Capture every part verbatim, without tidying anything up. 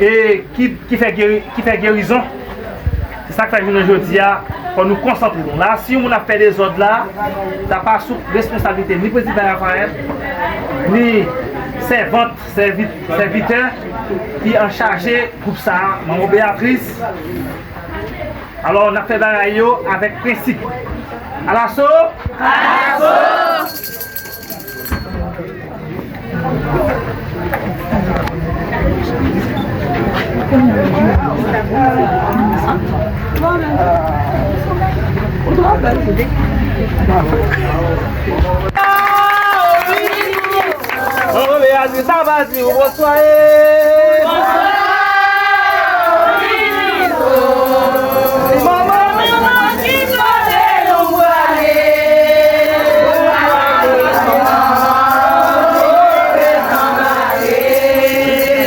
e ki, ki fè geri, ki fè gerizon. Se sa k fè jounen jodi a, fò nou konsantre nou. La, si yon moun ap fè dezòd la, sa pa sou responsablite ni prezidan Rafael, ni sèvant, sèvi-, sèvitè ki an chaje gwoup sa a, manman Beatrice, Alò, n ap fè bagay yo avèk prensip. Alaso! Alaso! Mwen Beatrice, sa va di w bonswa e. Bonswa. Manman, manman, ki kote nou prale?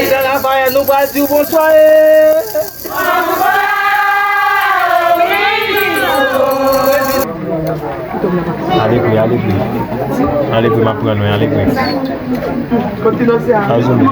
Jan Lafayette, nou pral di w bonswa e. Ale vre, ale vre. Ale vre, m ap pran nou, ale vre. Sa zonbi.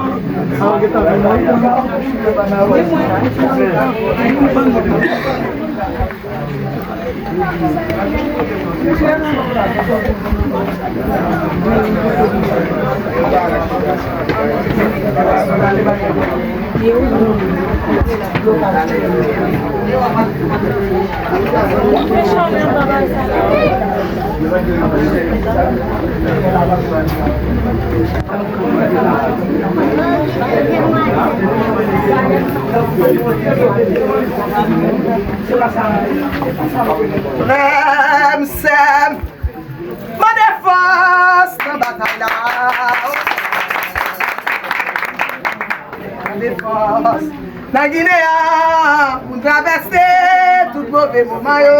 Frè m, sè m, mande fòs nan batay la. Mande fòs nan Ginen an pou n travèse tout move moman yo.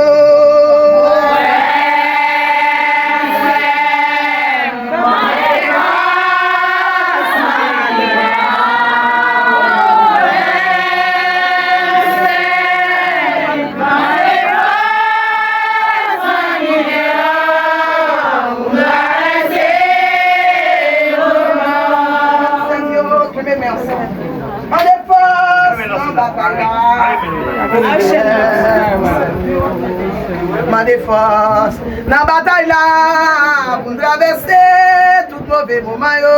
Mande fòs nan batay la. Mande fòs nan batay la pou n travèse tout move moman yo.